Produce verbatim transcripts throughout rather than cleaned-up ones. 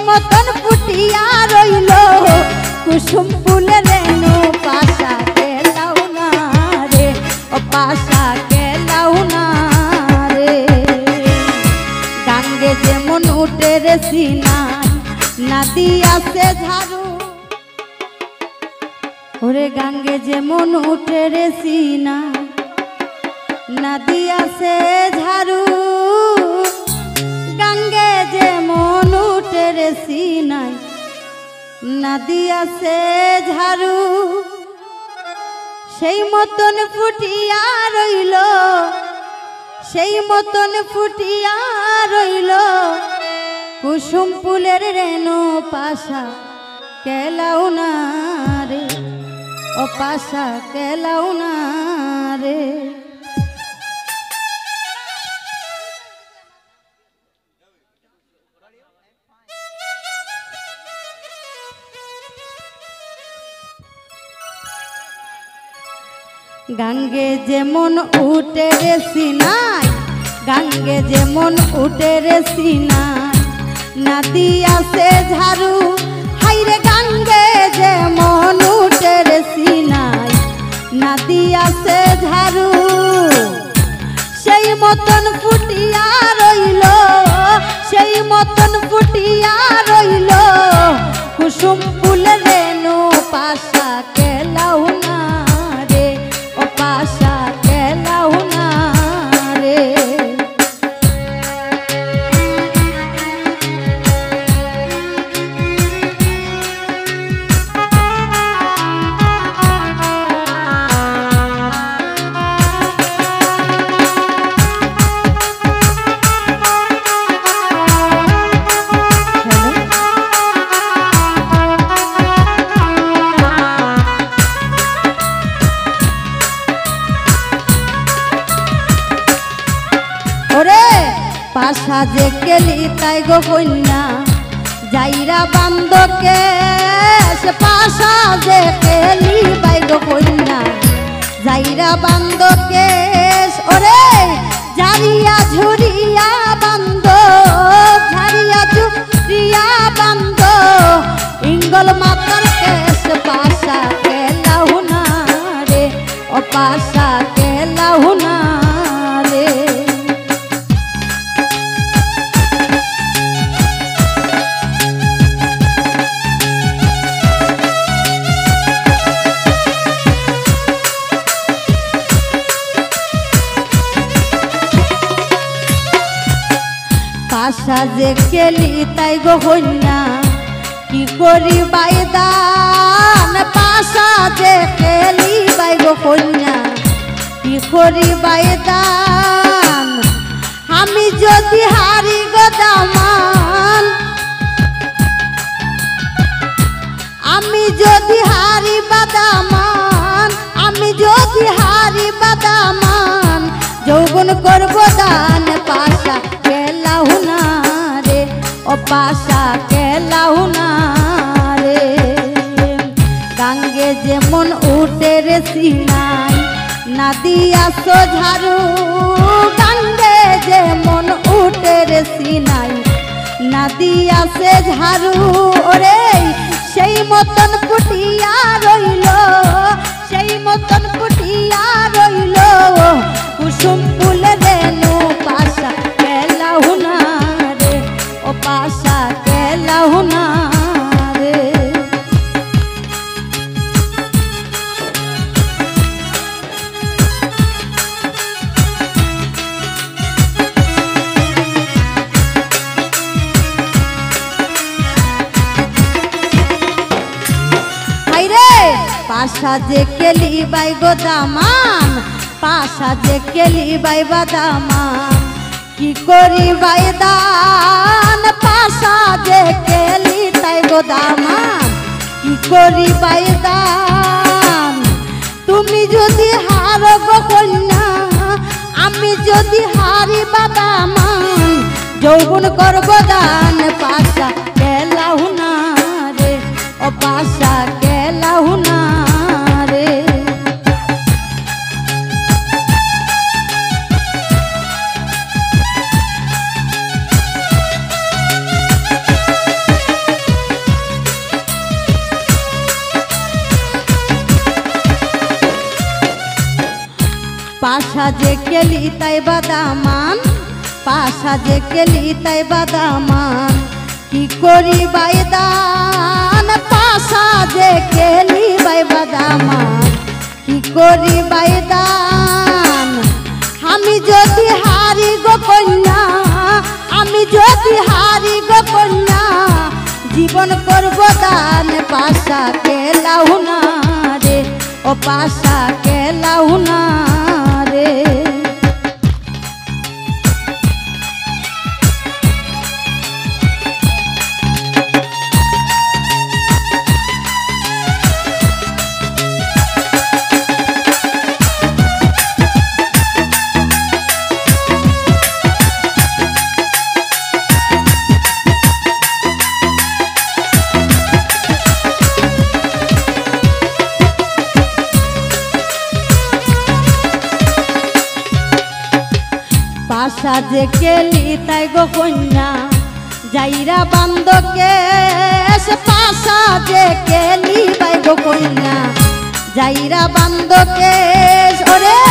মতন ফুটিয়া রইল কুসুম ফুলের রেণু, পাশা কেলাও না রে, ও পাশা কেলাও না রে। গাঙ্গে যেমন উটের সিনায় না দিয়াছে ঝাড়ু, ওরে গাঙ্গে যেমন উটের সিনায় না দিয়াছে ঝাড়ু, গাঙ্গে যেমন উটের সিনায় না দিয়াছে ঝাড়ু, সেই মতন ফুটিয়া রইল, সেই মতন ফুটিয়া রইল কুসুম ফুলের রেণু, পাশা কেলাও না রে, ও পাশা কেলাও না রে। গাঙ্গে যেমন উটের সিনায়, গাঙ্গে যেমন উটের সিনায় না দিয়াছে ঝাড়ু, হায়রে গাঙ্গে যেমন উটের সিনায় না দিয়াছে ঝাড়ু, সেই মতন ফুটিয়া রইল, সেই মতন ফুটিয়া রইল কুসুম ফুলের রেণু, পাশা কেলাও না রে, ও পাশা কেলাও না রে। ওরে, পাশা যে কেলি তাই গো কইন্যা, যাইরা বান্দকে, সে পাশা যে কেলি বাই গো কইন্যা, যাইরা বান্দকে, ওরে, ঝাড়িয়া ঝুড়িয়া বান্দ, ঝাড়িয়া ঝুড়িয়া বান্দ, ইঙ্গল মাতার কেশ পাশা কেলাও না রে, ও পাশা কেলাও না রে। পাশা যে কেলি তাই গো কইন্যা, কি করি বাইদান, পাশা যে কেলি বাই গো কইন্যা, কি করি বাইদান। আমি যদি হারি গো দামান, আমি যদি হারি বাদামান, আমি যদি হারি বাদামান, যৌবন করব দান, পাশা কেলাও না রে, ও পাশা কেলাও না রে। গাঙ্গে যেমন উটের সিনায় না দিয়াছো ঝাড়ু, গাঙ্গে যেমন উটের সিনায় না দিয়াছে ঝাড়ু, ওরে সেই মতন ফুটিয়া রইল, সেই মতন ফুটিয়া রইল কুসুম ফুল রেণু, পাশা কেলাও না রে, ও পাশা কেলাও না রে। হায়রে, পাশা যে কেলি বাই গো দামান, পাশা যে কেলি বাই বাদামান, কি করি বাইদান, পাশা যে কেলি তাই গো দামান, কি করি বাইদান। তুমি যদি হারো গো কইন্যা, আমি যদি হারি বাদামান, যৌবন করব দান, পাশা কেলাও না রে, ও পাশা কেলাও না রে। যে কেলি তাই বাদামান, পাশা যে কেলি তাই বাদামান, কি করি বাইদান, পাশা যে কেলি বাই বাদামান, কি করি বাইদান। আমি যদি হারি গো কইন্যা, আমি যদি হারি গো কইন্যা, জীবন করব দান, পাশা কেলাও না রে, ও পাশা কেলাও না রে। পাশা যে কেলি তাই গো কইন্যা, যাইরা বান্দো কেশ, পাশা যে কেলি বাই গো কইন্যা, যাইরা বান্দো কেশ। ওরে,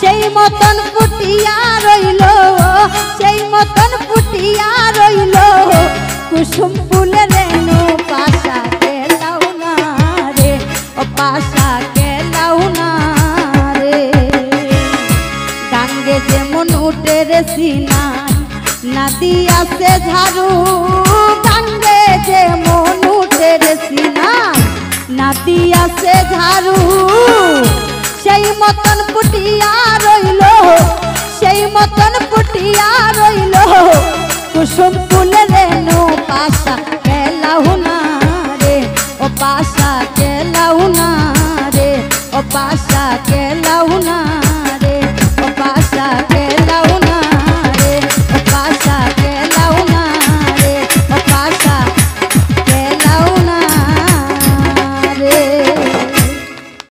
সেই মতন ফুটিয়া রইল, সেই মতন ফুটিয়া রইল, কুসুম ফুলের রেণু, পাশা কেলাও না রে, ও পাশা কেলাও না রে। গাঙ্গে যেমন উঠের সিনাই, নাদিয়া সে ঝাড়ু। গাঙ্গে যেমন উঠের সিনাই, নাদিয়া সে ঝাড়ু। সেই মতন ফুটিয়া রইল, সেই মতন ফুটিয়া রইল, কুসুম ফুলের রেণু, পাশা কেলাও না রে, ও পাশা কেলাও না রে, ও পাশা